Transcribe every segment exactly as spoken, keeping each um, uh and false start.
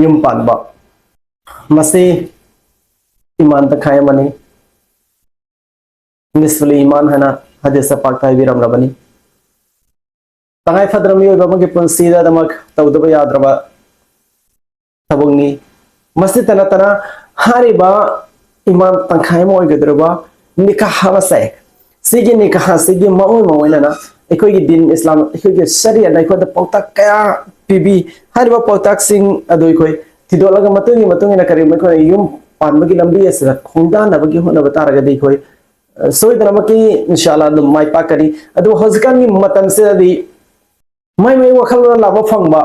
ꯌꯨꯝ ꯄꯥꯟꯕ꯫ ꯃꯁꯤ ꯏꯃꯥꯟ ꯇꯪꯈꯥꯏ ꯑꯃꯅꯤ꯫ ꯅꯤꯁꯐꯨꯜ ꯏꯃꯥꯟ ꯍꯥꯏꯅ ꯍꯗꯤꯁꯇ ꯄꯥꯛꯇ ꯍꯥꯏꯕꯤꯔꯝꯂꯕꯅꯤ꯫ ꯇꯉꯥꯏ ꯐꯗ꯭ꯔꯕ ꯃꯤꯑꯣꯏꯕ ꯑꯃꯒꯤ ꯄꯨꯟꯁꯤꯗꯃꯛ ꯇꯧꯗꯕ ꯌꯥꯗ꯭ꯔꯕ ꯊꯕꯛꯅꯤ꯫ ꯃꯁꯤꯇ ꯅꯠꯇꯅ ꯍꯥꯏꯔꯤꯕ ꯏꯃꯥꯟ ꯇꯪꯈꯥꯏ ꯑꯃ ꯑꯣꯏꯒꯗꯧꯔꯤꯕ ꯅꯤꯀꯥꯍ ꯑꯃꯁꯦ, ꯁꯤꯒꯤ ꯅꯤꯀꯥꯍ ꯑꯁꯤꯒꯤ ꯃꯑꯣꯡ ꯃꯑꯣꯡ ꯑꯣꯏꯅꯅ ꯑꯩꯈꯣꯏꯒꯤ ꯗꯤꯟ ꯏꯁꯂꯥꯝ, ꯑꯩꯈꯣꯏꯒꯤ ꯁꯔꯤꯌꯠꯅ ꯑꯩꯈꯣꯏꯗ ꯄꯥꯎꯇꯥꯛ ꯀꯌꯥ ꯄꯤꯕꯤ꯫ ꯍꯥꯏꯔꯤꯕ ꯄꯥꯎꯇꯥꯛꯁꯤꯡ ꯑꯗꯨ ꯑꯩꯈꯣꯏ ꯊꯤꯗꯣꯛꯂꯒ ꯃꯇꯨꯡꯒꯤ ꯃꯇꯨꯡ ꯏꯟꯅ ꯀꯔꯤꯒꯨꯝꯕ ꯑꯩꯈꯣꯏꯅ ꯌꯨꯝ ꯄꯥꯟꯕꯒꯤ ꯂꯝꯕꯤ ꯑꯁꯤꯗ ꯈꯣꯡꯗꯥꯅꯕꯒꯤ ꯍꯣꯠꯅꯕ ꯇꯥꯔꯒꯗꯤ ꯑꯩꯈꯣꯏ, ꯑ, ꯁꯣꯏꯗꯅꯃꯛꯀꯤ ꯏꯟꯁꯥ ꯑꯜꯂꯥ ꯑꯗꯨꯝ ꯃꯥꯏ ꯄꯥꯛꯀꯅꯤ꯫ ꯑꯗꯨꯕꯨ ꯍꯧꯖꯤꯛꯀꯥꯟꯒꯤ ꯃꯇꯝꯁꯤꯗꯗꯤ ꯃꯥꯏ ꯃꯥꯏ ꯋꯥꯈꯜꯂꯣꯟ ꯂꯥꯛꯄ ꯐꯪꯕ,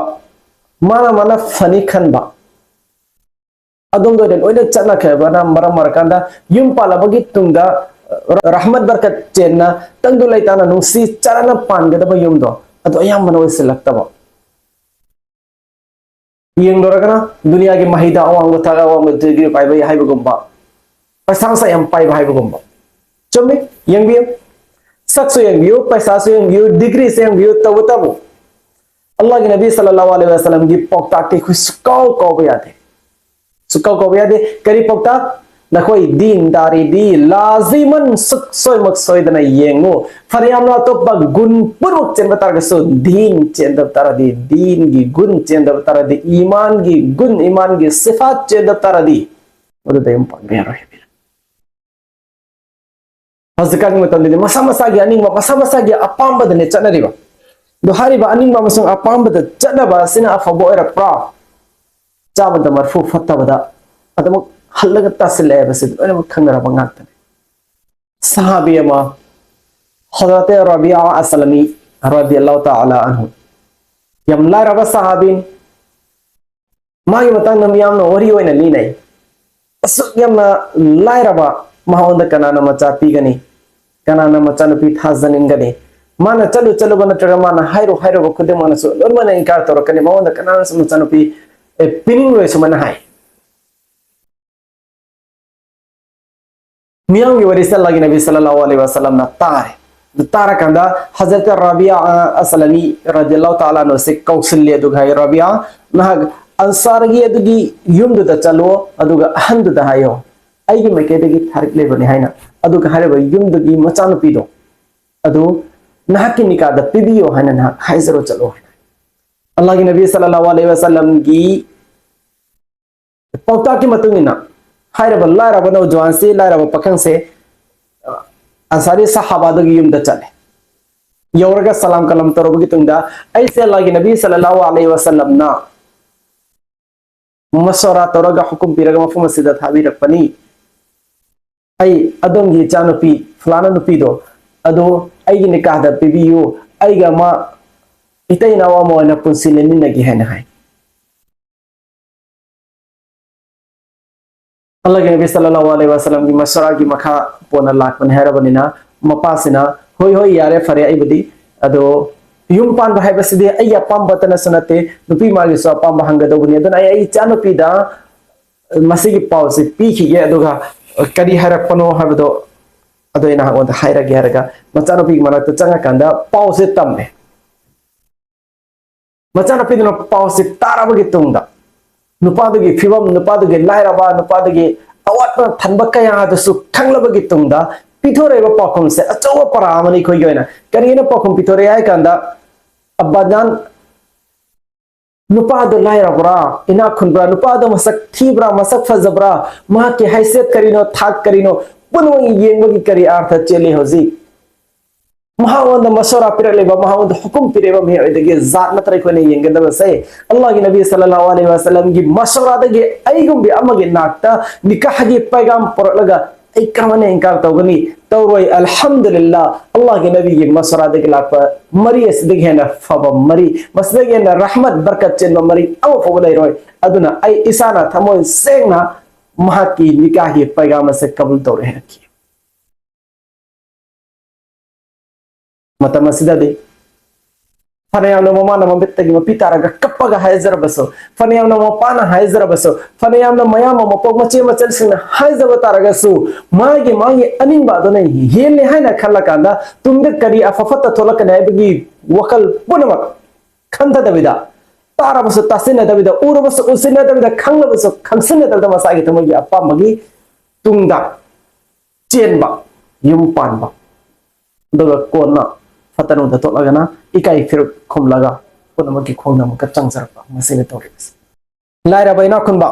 ꯃꯥꯅ ꯃꯥꯅ ꯐꯅꯤ ꯈꯟꯕ, ꯑꯗꯣꯝꯗ ꯑꯣꯏꯅ ꯂꯣꯏꯅ ꯆꯠꯅꯈ꯭ꯔꯕꯅ ꯃꯔꯝ ꯑꯣꯏꯔꯀꯥꯟꯗ ꯌꯨꯝ ꯄꯥꯜꯂꯕꯒꯤ ꯇꯨꯡꯗ, ꯑ, ꯔꯍꯃꯠ ꯕꯔꯀꯠ ꯆꯦꯟꯅ ꯇꯪꯗꯨ ꯂꯩꯇꯥꯅ ꯅꯨꯡꯁꯤ ꯆꯥꯟꯅꯅ ꯄꯥꯟꯒꯗꯕ ꯌꯨꯝꯗꯣ ꯑꯗꯨ ꯑꯌꯥꯝꯕꯅ ꯑꯣꯏꯁꯤꯜꯂꯛꯇꯕ꯫ ꯌꯦꯡꯂꯨꯔꯒꯅ ꯗꯨꯅꯤꯌꯥꯒꯤ ꯃꯍꯩꯗ ꯑꯋꯥꯡꯕ ꯊꯥꯛ, ꯑꯋꯥꯡꯕ ꯗꯤꯒ꯭ꯔꯤ ꯄꯥꯏꯕ ꯍꯥꯏꯕꯒꯨꯝꯕ, ꯄꯩꯁꯥ ꯃꯁꯥ ꯌꯥꯝ ꯄꯥꯏꯕ ꯍꯥꯏꯕꯒꯨꯝꯕ꯫ ꯆꯨꯝꯃꯤ, ꯌꯦꯡꯕꯤꯌꯨ, ꯁꯛꯁꯨ ꯌꯦꯡꯕꯤꯌꯨ, ꯄꯩꯁꯥꯁꯨ ꯌꯦꯡꯕꯤꯌꯨ, ꯗꯤꯒ꯭ꯔꯤꯁꯨ ꯌꯦꯡꯕꯤꯌꯨ, ꯇꯧꯕꯇꯕꯨ ꯑꯜꯂꯥꯍꯒꯤ ꯅꯕꯤ ꯁꯜꯂꯜꯂꯥꯍꯨ ꯑꯂꯩꯍꯤ ꯋꯥꯁꯜꯂꯝꯒꯤ ꯄꯥꯎꯇꯥꯛꯇꯤ ꯑꯩꯈꯣꯏ ꯁꯨꯀꯥꯎ ꯀꯥꯎꯕ ꯌꯥꯗꯦ꯫ ꯁꯨꯀꯥꯎ ꯀꯥꯎꯕ ꯌꯥꯗꯦ꯫ ꯀꯔꯤ ꯄꯥꯎꯇꯥꯛ? ꯅꯈꯣꯏ ꯗꯤꯟ ꯗꯥꯔꯤꯗꯤ ꯂꯥꯖꯤꯃꯟ ꯁꯨꯛꯁꯣꯏꯃꯛ ꯁꯣꯏꯗꯅ ꯌꯦꯡꯉꯨ꯫ ꯐꯅꯌꯥꯝꯅ ꯑꯇꯣꯞꯄ ꯒꯨꯟ ꯄꯨꯝꯅꯃꯛ ꯆꯦꯟꯕ ꯇꯥꯔꯒꯁꯨ, ꯗꯤꯟ ꯆꯦꯟꯗꯕ ꯇꯥꯔꯗꯤ, ꯗꯤꯟꯒꯤ ꯒꯨꯟ ꯆꯦꯟꯗꯕ ꯇꯥꯔꯗꯤ, ꯏꯃꯥꯟꯒꯤ ꯒꯨꯟ, ꯏꯃꯥꯟꯒꯤ ꯁꯤꯐꯥꯠ ꯆꯦꯟꯗꯕ ꯇꯥꯔꯗꯤ, ꯃꯗꯨꯗ ꯌꯨꯝ ꯄꯥꯟꯕ ꯌꯥꯔꯣꯏ ꯍꯥꯏꯕꯤꯔꯦ꯫ ꯍꯧꯖꯤꯛꯀꯥꯟꯒꯤ ꯃꯇꯝꯗꯗꯤ ꯃꯁꯥ ꯃꯁꯥꯒꯤ ꯑꯅꯤꯡꯕ, ꯃꯁꯥ ꯃꯁꯥꯒꯤ ꯑꯄꯥꯝꯕꯗꯅꯦ ꯆꯠꯅꯔꯤꯕ꯫ ꯑꯗꯣ ꯍꯥꯏꯔꯤꯕ ꯑꯅꯤꯡꯕ ꯑꯃꯁꯨꯡ ꯑꯄꯥꯝꯕꯗ ꯆꯠꯅꯕ ꯑꯁꯤꯅ ꯑꯐꯕ ꯑꯣꯏꯔꯛꯄ꯭ꯔꯥ? ꯆꯥꯝꯃꯗ ꯃꯔꯐꯨ ꯐꯠꯇꯕꯗ ꯑꯗꯨꯃꯛ ꯍꯜꯂꯒ ꯇꯥꯁꯤꯜꯂꯛꯑꯦ ꯍꯥꯏꯕꯁꯤ ꯂꯣꯏꯅꯃꯛ ꯈꯪꯅꯔꯕ ꯉꯥꯛꯇꯅꯤ꯫ ꯁꯍꯥꯕꯤ ꯑꯃ, ꯍꯖꯔꯠ ꯔꯕꯤꯌꯥ ꯑꯁꯂꯃꯤ ꯔꯗꯤꯌꯜꯂꯥꯍꯨ ꯇꯥꯂꯥ ꯑꯟꯍꯨ, ꯌꯥꯝ ꯂꯥꯏꯔꯕ ꯁꯍꯥꯕꯤꯅꯤ꯫ ꯃꯥꯒꯤ ꯃꯇꯥꯡꯗ ꯃꯤꯌꯥꯝꯅ ꯋꯥꯔꯤ ꯑꯣꯏꯅ ꯂꯤꯅꯩ꯫ ꯑꯁꯨꯛ ꯌꯥꯝꯅ ꯂꯥꯏꯔꯕ, ꯃꯉꯣꯟꯗ ꯀꯅꯥꯅ ꯃꯆꯥ ꯄꯤꯒꯅꯤ? ꯀꯅꯥꯅ ꯃꯆꯥꯅꯨꯄꯤ ꯊꯥꯖꯅꯤꯡꯒꯅꯤ? ꯃꯥꯅ ꯆꯠꯂꯨ ꯆꯠꯂꯨꯕ ꯅꯠꯇ꯭ꯔꯒ ꯃꯥꯅ ꯍꯥꯏꯔꯨ ꯍꯥꯏꯔꯨꯕ ꯈꯨꯗꯤꯡꯃꯛꯅꯁꯨ ꯂꯣꯏꯅꯃꯛꯅ ꯏꯟꯀꯥꯔ ꯇꯧꯔꯛꯀꯅꯤ꯫ ꯃꯉꯣꯟꯗ ꯀꯅꯥꯅꯁꯨ ꯃꯆꯥꯅꯨꯄꯤ, ꯑꯦ, ꯄꯤꯅꯤꯡꯂꯣꯏ ꯁꯨꯃꯥꯏꯅ ꯍꯥꯏ꯫ ꯃꯤꯌꯥꯝꯒꯤ ꯋꯥꯔꯤꯁꯦ ꯑꯜꯂꯥꯍꯒꯤ ꯅꯕꯤ ꯁꯜꯂꯜꯂꯥꯍꯨ ꯑꯂꯩꯍꯤ ꯋꯥꯁꯜꯂꯝꯅ ꯇꯥꯔꯦ꯫ ꯑꯗꯨ ꯇꯥꯔꯀꯥꯟꯗ ꯍꯖꯔꯠ ꯔꯥꯕꯤꯌꯥ, ꯑ, ꯑꯁꯂꯃꯤ ꯔꯗꯤꯌꯜꯂꯥꯍꯨ ꯇꯥꯂꯥ ꯑꯟꯍꯨꯁꯦ ꯀꯧꯁꯤꯜꯂꯦ꯫ ꯑꯗꯨꯒ ꯍꯥꯏ, "ꯔꯥꯕꯤꯌꯥ, ꯅꯍꯥꯛ ꯑꯟꯁꯥꯔꯒꯤ ꯑꯗꯨꯒꯤ ꯌꯨꯝꯗꯨꯗ ꯆꯠꯂꯣ, ꯑꯗꯨꯒ ꯑꯍꯟꯗꯨꯗ ꯍꯥꯏꯌꯣ, "ꯑꯩꯒꯤ ꯃꯥꯏꯀꯩꯗꯒꯤ ꯊꯥꯔꯛꯂꯤꯕꯅꯤ" ꯍꯥꯏꯅ꯫ ꯑꯗꯨꯒ ꯍꯥꯏꯔꯤꯕ ꯌꯨꯝꯗꯨꯒꯤ ꯃꯆꯥꯅꯨꯄꯤꯗꯣ ꯑꯗꯨ, "ꯅꯍꯥꯛꯀꯤ ꯅꯤꯀꯥꯗ ꯄꯤꯕꯤꯌꯣ" ꯍꯥꯏꯅ ꯅꯍꯥꯛ ꯍꯥꯏꯖꯔꯣ ꯆꯠꯂꯣ ꯍꯥꯏꯅ꯫ ꯑꯜꯂꯥꯍꯒꯤ ꯅꯕꯤ ꯁꯜꯂꯜꯂꯥꯍꯨ ꯑꯂꯩꯍꯤ ꯋꯥꯁꯜꯂꯝꯒꯤ ꯄꯥꯎꯇꯥꯛꯀꯤ ꯃꯇꯨꯡ ꯏꯟꯅ, ꯍꯥꯏꯔꯕ ꯂꯥꯏꯔꯕ ꯅꯧꯖꯋꯥꯟꯁꯤ, ꯂꯥꯏꯔꯕ ꯄꯥꯈꯪꯁꯦ, ꯑ, ꯑꯟꯁꯥꯔꯤ ꯁꯍꯥꯕꯥꯗꯨꯒꯤ ꯌꯨꯝꯗ ꯆꯠꯂꯦ꯫ ꯌꯧꯔꯒ ꯁꯂꯥꯝ ꯀꯂꯥꯝ ꯇꯧꯔꯕꯒꯤ ꯇꯨꯡꯗ, "ꯑꯩꯁꯦ ꯑꯜꯂꯥꯍꯒꯤ ꯅꯕꯤ ꯁꯜꯂꯜꯂꯥꯍꯨ ꯑꯂꯩꯍꯤ ꯋꯥꯁꯜꯂꯝꯅ ꯃꯁꯣꯔꯥ ꯇꯧꯔꯒ ꯍꯨꯀꯨꯝ ꯄꯤꯔꯒ ꯃꯐꯝ ꯑꯁꯤꯗ ꯊꯥꯕꯤꯔꯛꯄꯅꯤ꯫ ꯑꯩ ꯑꯗꯣꯝꯒꯤ ꯏꯆꯥꯅꯨꯄꯤ ꯐꯂꯥꯅ ꯅꯨꯄꯤꯗꯣ ꯑꯗꯨ ꯑꯩꯒꯤ ꯅꯤꯀꯥꯍꯗ ꯄꯤꯕꯤꯌꯨ, ꯑꯩꯒ ꯃꯥ ꯏꯇꯩ ꯏꯅꯥꯎ ꯑꯃ ꯑꯣꯏꯅ ꯄꯨꯟꯁꯤ ꯂꯦꯟꯃꯤꯟꯅꯒꯦ" ꯍꯥꯏꯅ ꯍꯥꯏ꯫ ꯑꯜꯂꯥꯍꯒꯤ ꯅꯕꯤ ꯁꯜꯂꯜꯂꯥꯍꯨ ꯑꯂꯩꯍꯤ ꯋꯥꯁꯜꯂꯝꯒꯤ ꯃꯁꯣꯔꯥꯒꯤ ꯃꯈꯥ ꯄꯣꯟꯅ ꯂꯥꯛꯄꯅꯤ ꯍꯥꯏꯔꯕꯅꯤꯅ, ꯃꯄꯥꯁꯤꯅ, "ꯍꯣꯏ, ꯍꯣꯏ, ꯌꯥꯔꯦ, ꯐꯔꯦ, ꯑꯩꯕꯨꯗꯤ, ꯑꯗꯣ ꯌꯨꯝ ꯄꯥꯟꯕ ꯍꯥꯏꯕꯁꯤꯗꯤ ꯑꯩꯒꯤ ꯑꯄꯥꯝꯕꯇꯅꯁꯨ ꯅꯠꯇꯦ, ꯅꯨꯄꯤ ꯃꯥꯒꯤꯁꯨ ꯑꯄꯥꯝꯕ ꯍꯪꯒꯗꯧꯕꯅꯤ, ꯑꯗꯨꯅ ꯑꯩ, ꯑꯩ ꯏꯆꯥꯅꯨꯄꯤꯗ ꯃꯁꯤꯒꯤ ꯄꯥꯎꯁꯤ ꯄꯤꯈꯤꯒꯦ, ꯑꯗꯨꯒ ꯀꯔꯤ ꯍꯥꯏꯔꯛꯄꯅꯣ ꯍꯥꯏꯕꯗꯣ ꯑꯗꯣ ꯑꯩ ꯅꯍꯥꯛꯉꯣꯟꯗ ꯍꯥꯏꯔꯒꯦ" ꯍꯥꯏꯔꯒ ꯃꯆꯥꯅꯨꯄꯤꯒꯤ ꯃꯅꯥꯛꯇ ꯆꯪꯉꯀꯥꯟꯗ ꯄꯥꯎꯁꯦ ꯇꯝꯃꯦ꯫ ꯃꯆꯥꯅꯨꯄꯤꯗꯨꯅ ꯄꯥꯎꯁꯤ ꯇꯥꯔꯕꯒꯤ ꯇꯨꯡꯗ, ꯅꯨꯄꯥꯗꯨꯒꯤ ꯐꯤꯕꯝ, ꯅꯨꯄꯥꯗꯨꯒꯤ ꯂꯥꯏꯔꯕ, ꯅꯨꯄꯥꯗꯨꯒꯤ ꯑꯋꯥꯠꯄ ꯊꯟꯕ ꯀꯌꯥ ꯑꯗꯨꯁꯨ ꯈꯪꯂꯕꯒꯤ ꯇꯨꯡꯗ, ꯄꯤꯊꯣꯔꯛꯏꯕ ꯄꯥꯎꯈꯨꯝꯁꯦ ꯑꯆꯧꯕ ꯄꯔꯥ ꯑꯃꯅꯤ ꯑꯩꯈꯣꯏꯒꯤ ꯑꯣꯏꯅ꯫ ꯀꯔꯤꯅ ꯄꯥꯎꯈꯨꯝ ꯄꯤꯊꯣꯔꯛꯑꯦ ꯍꯥꯏ ꯀꯥꯟꯗ, "ꯑꯕꯥꯖꯥꯟ, ꯅꯨꯄꯥꯗꯣ ꯂꯥꯏꯔꯕ꯭ꯔꯥ, ꯏꯅꯥꯛ ꯈꯨꯟꯕ꯭ꯔꯥ, ꯅꯨꯄꯥꯗꯣ ꯃꯁꯛ ꯊꯤꯕ꯭ꯔꯥ, ꯃꯁꯛ ꯐꯖꯕ꯭ꯔꯥ, ꯃꯍꯥꯛꯀꯤ ꯍꯩꯁꯦꯠ ꯀꯔꯤꯅꯣ, ꯊꯥꯛ ꯀꯔꯤꯅꯣ, ꯄꯨꯝꯅꯃꯛ ꯌꯦꯡꯕꯒꯤ ꯀꯔꯤ ꯑꯥꯔꯊ ꯆꯦꯜꯂꯤ ꯍꯧꯖꯤꯛ? ꯃꯍꯥꯛꯉꯣꯟꯗ ꯃꯁꯣꯔꯥ ꯄꯤꯔꯛꯂꯤꯕ, ꯃꯍꯥꯛꯉꯣꯟꯗ ꯍꯨꯀꯨꯝ ꯄꯤꯔꯛꯂꯤꯕ ꯃꯤꯑꯣꯏꯗꯒꯤ ꯖꯥꯠ ꯅꯠꯇ꯭ꯔ ꯑꯩꯈꯣꯏꯅ ꯌꯦꯡꯒꯗꯕꯁꯦ?" ꯑꯜꯂꯥꯍꯒꯤ ꯅꯕꯤ ꯁꯜꯂꯜꯂꯥꯍꯨ ꯑꯂꯩꯍꯤ ꯋꯥꯁꯜꯂꯝꯒꯤ ꯃꯁꯣꯔꯥꯗꯒꯤ ꯑꯩꯒꯨꯝꯕꯤ ꯑꯃꯒꯤ ꯅꯥꯛꯇ ꯅꯤꯀꯥꯍꯒꯤ ꯄꯩꯒꯥꯝ ꯄꯨꯔꯛꯂꯒ ꯑꯩ ꯀꯔꯝꯍꯥꯏꯅ ꯏꯟꯀꯥꯔ ꯇꯧꯒꯅꯤ? ꯇꯧꯔꯣꯏ꯫ ꯑꯜꯍꯝꯗꯨꯂꯤꯜꯂꯥ, ꯑꯜꯂꯥꯍꯒꯤ ꯅꯕꯤꯒꯤ ꯃꯁꯣꯔꯥꯗꯒꯤ ꯂꯥꯛꯄ ꯃꯔꯤ ꯑꯁꯤꯗꯒꯤ ꯍꯦꯟꯅ ꯐꯕ ꯃꯔꯤ, ꯃꯁꯤꯗꯒꯤ ꯍꯦꯟꯅ ꯔꯍꯃꯠ, ꯕꯔꯀꯠ ꯆꯦꯟꯕ ꯃꯔꯤ ꯑꯃ ꯐꯥꯎꯕ ꯂꯩꯔꯣꯏ꯫ ꯑꯗꯨꯅ ꯑꯩ ꯏꯁꯥꯅ ꯊꯃꯣꯏ ꯁꯦꯡꯅ ꯃꯍꯥꯛꯀꯤ ꯅꯤꯀꯥꯍꯒꯤ ꯄꯩꯒꯥꯝ ꯑꯁꯦ ꯀꯕꯨꯜ ꯇꯧꯔꯦ ꯍꯥꯏꯔꯛꯈꯤ꯫ ꯃꯇꯝ ꯑꯁꯤꯗꯗꯤ ꯐꯅꯌꯥꯝꯅ ꯃꯃꯥꯅ ꯃꯃꯤꯠꯇꯒꯤ ꯃꯄꯤ ꯇꯥꯔꯒ ꯀꯞꯄꯒ ꯍꯥꯏꯖꯔꯕꯁꯨ, ꯐꯅꯌꯥꯝꯅ ꯃꯄꯥꯅ ꯍꯥꯏꯖꯔꯕꯁꯨ, ꯐꯅꯌꯥꯝꯅ ꯃꯌꯥꯝꯕ ꯃꯄꯣꯛ ꯃꯆꯦ ꯃꯆꯜꯁꯤꯡꯅ ꯍꯥꯏꯖꯕ ꯇꯥꯔꯒꯁꯨ, ꯃꯥꯒꯤ, ꯃꯥꯒꯤ ꯑꯅꯤꯡꯕ ꯑꯗꯨꯅ ꯍꯦꯜꯂꯦ ꯍꯥꯏꯅ ꯈꯜꯂꯀꯥꯟꯗ ꯇꯨꯡꯗ ꯀꯔꯤ ꯑꯐ ꯐꯠꯇ ꯊꯣꯛꯂꯛꯀꯅꯤ ꯍꯥꯏꯕꯒꯤ ꯋꯥꯈꯜ ꯄꯨꯝꯅꯃꯛ ꯈꯟꯊꯗꯕꯤꯗ, ꯇꯥꯔꯕꯁꯨ ꯇꯥꯁꯤꯟꯅꯗꯕꯤꯗ, ꯎꯔꯕꯁꯨ ꯎꯁꯤꯟꯅꯗꯕꯤꯗ, ꯈꯪꯂꯕꯁꯨ ꯈꯪꯁꯤꯟꯅꯗꯕꯤꯗ ꯃꯁꯥꯒꯤ ꯊꯃꯣꯏꯒꯤ ꯑꯄꯥꯝꯕꯒꯤ ꯇꯨꯡꯗ ꯆꯦꯟꯕ, ꯌꯨꯝ ꯄꯥꯟꯕ, ꯑꯗꯨꯒ ꯀꯣꯟꯅ ꯐꯠꯇ ꯅꯨꯡꯗ ꯊꯣꯛꯂꯒꯅ ꯏꯀꯥꯏ ꯐꯤꯔꯨꯛ ꯈꯨꯝꯂꯒ ꯄꯨꯝꯅꯃꯛꯀꯤ ꯈꯣꯡꯗ ꯑꯃꯨꯛꯀ ꯆꯪꯖꯔꯛꯄ, ꯃꯁꯤꯅꯤ ꯇꯧꯔꯤꯕꯁꯤ꯫ ꯂꯥꯏꯔꯕ ꯏꯅꯥꯛ ꯈꯨꯟꯕ,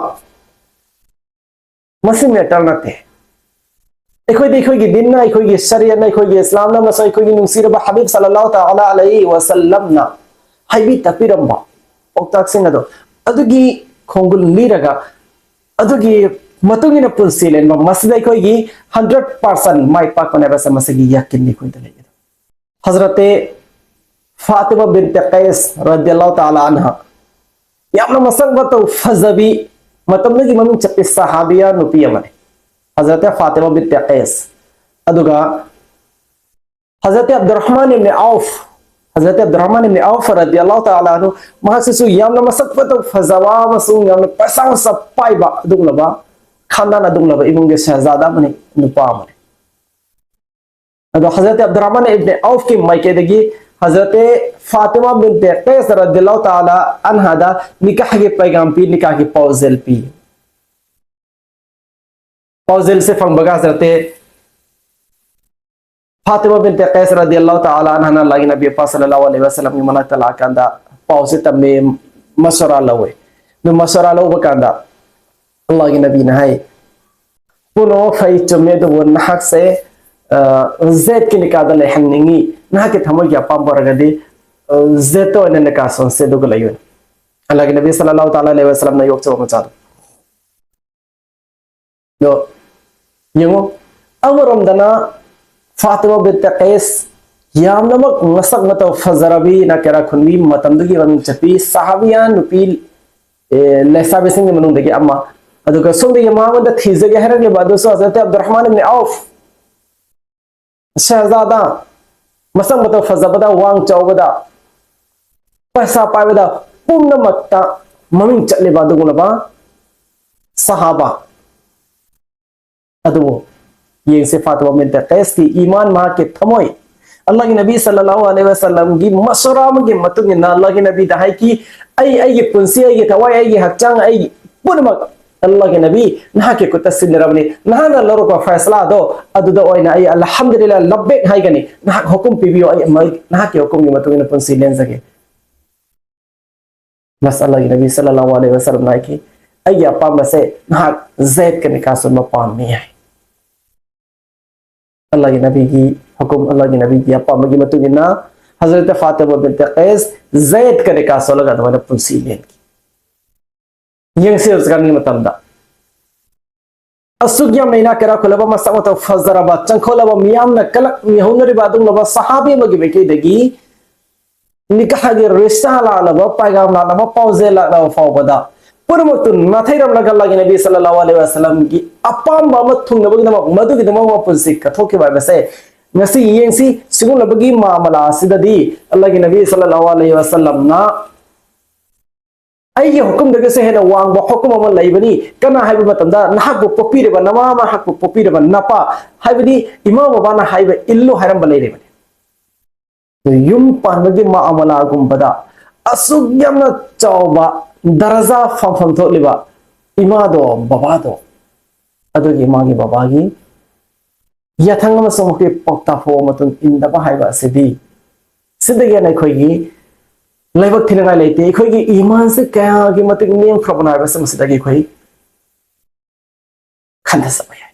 ꯃꯁꯤ matter ꯅꯠꯇꯦ꯫ ꯑꯩꯈꯣꯏꯗꯤ ꯑꯩꯈꯣꯏꯒꯤ ꯗꯤꯟꯅ, ꯑꯩꯈꯣꯏꯒꯤ ꯁꯔꯤꯌꯠꯅ, ꯑꯩꯈꯣꯏꯒꯤ ꯏꯁꯂꯥꯝꯅ ꯑꯃꯁꯨꯡ ꯑꯩꯈꯣꯏꯒꯤ ꯅꯨꯡꯁꯤꯔꯕ ꯍꯕꯤꯕ ꯁꯜꯂꯜꯂꯥꯍꯨ ꯇꯥꯂꯥ ꯑꯂꯩꯍꯤ ꯋꯥꯁꯜꯂꯝꯅ ꯍꯥꯏꯕꯤ ꯇꯥꯛꯄꯤꯔꯝꯕ ꯄꯥꯎꯇꯥꯛꯁꯤꯡ ꯑꯗꯣ, ꯑꯗꯨꯒꯤ ꯈꯣꯡꯒꯨꯜ ꯂꯤꯔꯒ, ꯑꯗꯨꯒꯤ ꯃꯇꯨꯡ ꯏꯟꯅ ꯄꯨꯟꯁꯤ ꯂꯦꯟꯕ, ꯃꯁꯤꯗ ꯑꯩꯈꯣꯏꯒꯤ hundred percent ꯃꯥꯏ ꯄꯥꯛꯄꯅꯦ ꯍꯥꯏꯕꯁꯦ ꯃꯁꯤꯒꯤ ꯌꯥꯀꯤꯟꯗꯤ ꯑꯩꯈꯣꯏꯗ ꯂꯩꯒꯗꯕ꯫ ꯍꯖꯔꯠꯇꯦ ꯐꯥꯇꯤꯃꯥ ꯕꯤꯟꯇꯦ ꯀꯩꯁ ꯔꯗꯤꯌꯜꯂꯥꯍꯨ ꯇꯥꯂꯥ ꯑꯟꯍꯥ, ꯌꯥꯝꯅ ꯃꯁꯛ ꯃꯇꯧ ꯐꯖꯕꯤ, ꯃꯇꯝꯗꯨꯒꯤ ꯃꯃꯤꯡ ꯆꯠꯄꯤ ꯁꯍꯥꯕꯤꯌꯥ ꯅꯨꯄꯤ ꯑꯃꯅꯤ, ꯍꯖꯔꯠꯇꯦ ꯐꯥꯇꯤꯃꯥ ꯕꯤꯟꯇꯦ ꯀꯩꯁ꯫ ꯑꯗꯨꯒ ꯍꯖꯔꯠꯇꯦ ꯑꯕꯗꯨꯔꯔꯍꯃꯥꯟ ꯏꯕꯅꯦ ꯑꯧꯐ, ꯍꯖꯔꯠꯇꯦ ꯑꯕꯗꯨꯔꯔꯍꯃꯥꯟ ꯏꯕꯅꯦ ꯑꯧꯐ ꯔꯗꯤꯌꯜꯂꯥꯍꯨ ꯇꯥꯂꯥ ꯑꯟꯍꯨ, ꯃꯍꯥꯛꯁꯤꯁꯨ ꯌꯥꯝꯅ ꯃꯁꯛ ꯃꯇꯧ ꯐꯖꯕ ꯑꯃꯁꯨꯡ ꯌꯥꯝꯅ ꯄꯩꯁꯥ ꯃꯁꯥ ꯄꯥꯏꯕ ꯑꯗꯨꯒꯨꯝꯂꯕ, ꯈꯥꯟꯗꯥꯟ ꯑꯗꯨꯒꯨꯝꯂꯕ ꯏꯃꯨꯡꯒꯤ ꯁꯍꯖꯥꯗꯥ ꯑꯃꯅꯤ, ꯅꯨꯄꯥ ꯑꯃꯅꯤ꯫ ꯑꯗꯣ ꯍꯖꯔꯠ ꯑꯕꯗꯨꯔꯔꯍꯃꯥꯟ ꯏꯕꯅꯦ ꯑꯧꯐꯀꯤ ꯃꯥꯏꯀꯩꯗꯒꯤ ꯍꯖꯔꯠ ꯐꯥꯇꯤꯃꯥ ꯕꯤꯟꯇꯦ ꯀꯩꯁ ꯔꯗꯤꯌꯜꯂꯥꯍꯨ ꯇꯥꯂꯥ ꯑꯟꯍꯥꯗ ꯅꯤꯀꯥꯍꯒꯤ ꯄꯩꯒꯥꯝ ꯄꯤ, ꯅꯤꯀꯥꯍꯒꯤ ꯄꯥꯎꯖꯦꯜ ꯄꯤ꯫ ꯄꯥꯎꯖꯦꯜꯁꯦ ꯐꯪꯕꯒ ꯍꯖꯔꯠ ꯐꯥꯇꯤꯃꯥ ꯕꯤꯟꯇꯦ ꯀꯩꯁ ꯔꯗꯤꯌꯜꯂꯥꯍꯨ ꯇꯥꯂꯥ ꯑꯟꯍꯥꯅ ꯑꯜꯂꯥꯍꯒꯤ ꯅꯕꯤ ꯄꯥꯛ ꯁꯜꯂꯜꯂꯥꯍꯨ ꯑꯂꯩꯍꯤ ꯋꯥꯁꯜꯂꯝꯒꯤ ꯃꯅꯥꯛꯇ ꯂꯥꯛꯑꯀꯥꯟꯗ ꯄꯥꯎꯁꯦ ꯇꯝꯃꯦ, ꯃꯁꯣꯔꯥ ꯂꯧꯋꯦ꯫ ꯑꯗꯨ ꯃꯁꯣꯔꯥ ꯂꯧꯕ ꯀꯥꯟꯗ ꯑꯜꯂꯥꯍꯒꯤ ꯅꯕꯤꯅ ꯍꯥꯏ, "ꯄꯨꯝꯅꯃꯛ ꯐꯩ, ꯆꯨꯝꯃꯦ, ꯑꯗꯨꯕꯨ ꯅꯍꯥꯛꯁꯦ, ꯑ, ꯖꯦꯗꯀꯤ ꯅꯤꯀꯥꯗ ꯂꯩꯍꯟꯅꯤꯡꯉꯤ, ꯅꯍꯥꯛꯀꯤ ꯊꯃꯣꯏꯒꯤ ꯑꯄꯥꯝꯕ ꯑꯣꯏꯔꯒꯗꯤ, ꯑ, ꯖꯦꯗꯇ ꯑꯣꯏꯅ ꯅꯤꯀꯥ ꯁꯣꯟꯁꯦ ꯑꯗꯨꯒ ꯂꯩꯌꯨ꯫" ꯑꯜꯂꯥꯍꯒꯤ ꯅꯕꯤ ꯁꯜꯂꯜꯂꯥꯍꯨ ꯇꯥꯂꯥ ꯑꯂꯩꯍꯤ ꯋꯥꯁꯜꯂꯝꯅ ꯌꯣꯛꯆꯕ ꯃꯆꯥꯗꯣ꯫ ꯑꯗꯣ ꯌꯦꯡꯉꯣ, ꯑꯃꯔꯣꯝꯗꯅ ꯐꯥꯇꯤꯃꯥ ꯕꯤꯟꯇꯦ ꯀꯩꯁ ꯌꯥꯝꯅꯃꯛ ꯃꯁꯛ ꯃꯇꯧ ꯐꯖꯔꯕꯤ, ꯅꯀꯦꯔꯥ ꯈꯨꯟꯕꯤ, ꯃꯇꯝꯗꯨꯒꯤ ꯃꯃꯤꯡ ꯆꯠꯄꯤ ꯁꯍꯥꯕꯤꯌꯥ ꯅꯨꯄꯤ, ꯑꯦ, ꯂꯩꯁꯥꯕꯤꯁꯤꯡꯒꯤ ꯃꯅꯨꯡꯗꯒꯤ ꯑꯃ꯫ ꯑꯗꯨꯒ ꯁꯣꯝꯗꯒꯤ ꯃꯉꯣꯟꯗ ꯊꯤꯖꯒꯦ ꯍꯥꯏꯔꯛꯂꯤꯕ ꯑꯗꯨꯁꯨ ꯍꯖꯔꯠ ꯑꯕꯗꯨꯔꯔꯍꯃꯥꯟ ꯏꯕꯅꯦ ꯑꯧꯐ, ꯁꯍꯖꯥꯗꯥ, ꯃꯁꯛ ꯃꯇꯧ ꯐꯖꯕꯗ, ꯋꯥꯡ ꯆꯥꯎꯕꯗ, ꯄꯩꯁꯥ ꯄꯥꯏꯕꯗ, ꯄꯨꯝꯅꯃꯛꯇ ꯃꯃꯤꯡ ꯆꯠꯂꯤꯕ ꯑꯗꯨꯒꯨꯝꯂꯕ ꯁꯍꯥꯕꯥ꯫ ꯑꯗꯨꯕꯨ ꯌꯦꯡꯁꯤ, ꯐꯥꯇꯤꯃꯥ ꯕꯤꯟꯇꯦ ꯀꯩꯁꯀꯤ ꯏꯃꯥꯟ, ꯃꯍꯥꯛꯀꯤ ꯊꯃꯣꯏ, ꯑꯜꯂꯥꯍꯒꯤ ꯅꯕꯤ ꯁꯜꯂꯜꯂꯥꯍꯨ ꯑꯂꯩꯍꯤ ꯋꯥꯁꯜꯂꯝꯒꯤ ꯃꯁꯣꯔꯥ ꯑꯃꯒꯤ ꯃꯇꯨꯡ ꯏꯟꯅ ꯑꯜꯂꯥꯍꯒꯤ ꯅꯕꯤꯗ ꯍꯥꯏꯈꯤ, "ꯑꯩ, ꯑꯩꯒꯤ ꯄꯨꯟꯁꯤ, ꯑꯩꯒꯤ ꯊꯋꯥꯏ, ꯑꯩꯒꯤ ꯍꯛꯆꯥꯡ, ꯑꯩꯒꯤ ꯄꯨꯝꯅꯃꯛ ꯑꯜꯂꯥꯍꯒꯤ ꯅꯕꯤ ꯅꯍꯥꯛꯀꯤ ꯈꯨꯠꯇ ꯁꯤꯟꯅꯔꯕꯅꯤ꯫ ꯅꯍꯥꯛꯅ ꯂꯧꯔꯛꯄ ꯐꯩꯁꯂꯥꯗꯣ ꯑꯗꯨꯗ ꯑꯣꯏꯅ ꯑꯩ ꯑꯜꯍꯝꯗꯨꯂꯤꯜꯂꯥꯍ ꯂꯕꯦꯛ ꯍꯥꯏꯒꯅꯤ꯫ ꯅꯍꯥꯛ ꯍꯨꯀꯨꯝ ꯄꯤꯕꯤꯌꯨ, ꯑꯩ ꯃ-, ꯅꯍꯥꯛꯀꯤ ꯍꯨꯀꯨꯝꯒꯤ ꯃꯇꯨꯡ ꯏꯟꯅ ꯄꯨꯟꯁꯤ ꯂꯦꯟꯖꯒꯦ"꯫ ꯃꯁꯤ ꯑꯜꯂꯥꯍꯒꯤ ꯅꯕꯤ ꯁꯜꯂꯜꯂꯥꯍꯨ ꯑꯂꯩꯍꯤ ꯋꯥꯁꯜꯂꯝꯅ ꯍꯥꯏꯈꯤ, "ꯑꯩꯒꯤ ꯑꯄꯥꯝꯕꯁꯦ ꯅꯍꯥꯛ ꯖꯦꯗ ꯀꯅꯤꯀꯥ ꯁꯨꯟꯕ ꯄꯥꯝꯃꯤ" ꯍꯥꯏ꯫ ꯑꯜꯂꯥꯍꯒꯤ ꯅꯕꯤꯒꯤ ꯍꯨꯀꯨꯝ, ꯑꯜꯂꯥꯍꯒꯤ ꯅꯕꯤꯒꯤ ꯑꯄꯥꯝꯕꯒꯤ ꯃꯇꯨꯡ ꯏꯟꯅ ꯍꯖꯔꯠ ꯐꯥꯇꯤꯃꯥ ꯕꯤꯟꯇꯦ ꯀꯩꯁ ꯖꯦꯗ ꯀꯅꯤꯀꯥ ꯁꯣꯜꯂꯒ ꯑꯗꯨꯃꯥꯏꯅ ꯄꯨꯟꯁꯤ ꯂꯦꯟꯈꯤ꯫ ꯌꯦꯡꯁꯤ ꯍꯧꯖꯤꯛꯀꯥꯟꯒꯤ ꯃꯇꯝꯗ ꯑꯁꯨꯛ ꯌꯥꯝꯅ ꯏꯅꯥꯛ ꯀꯩꯔꯥꯛ ꯈꯨꯜꯂꯕ, ꯃꯁꯛ ꯃꯇꯧ ꯐꯖꯔꯕ, ꯆꯪꯈꯣꯜꯂꯕ, ꯃꯤꯌꯥꯝꯅ ꯀꯂꯛ ꯃꯤꯍꯧꯅꯔꯤꯕ ꯑꯗꯨꯒꯨꯝꯂꯕ ꯁꯍꯥꯕꯤ ꯑꯃꯒꯤ ꯃꯥꯏꯀꯩꯗꯒꯤ ꯅꯤꯀꯥꯍꯒꯤ ꯔꯤꯁꯇꯥ ꯂꯥꯛꯂꯕ, ꯄꯥꯏꯒꯥꯝ ꯂꯥꯛꯂꯕ, ꯄꯥꯎꯖꯦꯜ ꯂꯥꯛꯂꯕ ꯐꯥꯎꯕꯗ ꯄꯨꯝꯅꯃꯛꯇꯨ ꯅꯥꯊꯩꯔꯝꯂꯒ ꯑꯜꯂꯥꯍꯒꯤ ꯅꯕꯤ ꯁꯜꯂꯜꯂꯥꯍꯨ ꯑꯂꯩꯍꯤ ꯋꯥꯁꯜꯂꯝꯒꯤ ꯑꯄꯥꯝꯕ ꯑꯃ ꯊꯨꯡꯅꯕꯒꯤꯗꯃꯛ, ꯃꯗꯨꯒꯤꯗꯃꯛ ꯃꯄꯨꯟꯁꯤ ꯀꯠꯊꯣꯛꯈꯤꯕ ꯍꯥꯏꯕꯁꯦ ꯉꯁꯤ ꯌꯦꯡꯁꯤ꯫ ꯁꯤꯒꯨꯝꯂꯕꯒꯤ ꯃꯥꯃꯂꯥ ꯑꯁꯤꯗꯗꯤ ꯑꯜꯂꯥꯍꯒꯤ ꯅꯕꯤ ꯁꯜꯂꯜꯂꯥꯍꯨ ꯑꯂꯩꯍꯤ ꯋꯥꯁꯜꯂꯝꯅ "ꯑꯩꯒꯤ ꯍꯨꯀꯨꯝꯗꯒꯤꯁꯨ ꯍꯦꯟꯅ ꯋꯥꯡꯕ ꯍꯨꯀꯨꯝ ꯑꯃ ꯂꯩꯕꯅꯤ꯫ ꯀꯅꯥ ꯍꯥꯏꯕ ꯃꯇꯝꯗ ꯅꯍꯥꯛꯄꯨ ꯄꯣꯛꯄꯤꯔꯕ ꯅꯃꯥ, ꯅꯍꯥꯛꯄꯨ ꯄꯣꯛꯄꯤꯔꯕ ꯅꯄꯥ, ꯍꯥꯏꯕꯗꯤ ꯏꯃꯥ ꯕꯕꯥꯅ ꯍꯥꯏꯕ ꯏꯜꯂꯨ" ꯍꯥꯏꯔꯝꯕ ꯂꯩꯔꯤꯕꯅꯤ꯫ ꯌꯨꯝ ꯄꯥꯟꯕꯒꯤ ꯃꯥꯃꯂꯥꯒꯨꯝꯕꯗ ꯑꯁꯨꯛ ꯌꯥꯝꯅ ꯆꯥꯎꯕ ꯗꯔꯖꯥ ꯐꯪꯐꯝ ꯊꯣꯛꯂꯤꯕ ꯏꯃꯥꯗꯣ, ꯕꯕꯥꯗꯣ, ꯑꯗꯨꯒꯤ ꯏꯃꯥꯒꯤ ꯕꯕꯥꯒꯤ ꯌꯥꯊꯪ ꯑꯃꯁꯨꯡ ꯃꯈꯣꯏꯒꯤ ꯄꯥꯎꯇꯥꯛ ꯐꯥꯎꯕ ꯃꯇꯨꯡ ꯏꯟꯗꯕ ꯍꯥꯏꯕ ꯑꯁꯤꯗꯤ, ꯁꯤꯗꯒꯤ ꯍꯦꯟꯅ ꯑꯩꯈꯣꯏꯒꯤ ꯂꯥꯏꯕꯛ ꯊꯤꯅꯤꯡꯉꯥꯏ ꯂꯩꯇꯦ꯫ ꯑꯩꯈꯣꯏꯒꯤ ꯏꯃꯥꯟꯁꯦ ꯀꯌꯥꯒꯤ ꯃꯇꯤꯛ ꯅꯦꯝꯈ꯭ꯔꯕꯅꯣ ꯍꯥꯏꯕꯁꯤ ꯃꯁꯤꯗꯒꯤ ꯑꯩꯈꯣꯏ ꯈꯟꯊꯖꯕ ꯌꯥꯏ꯫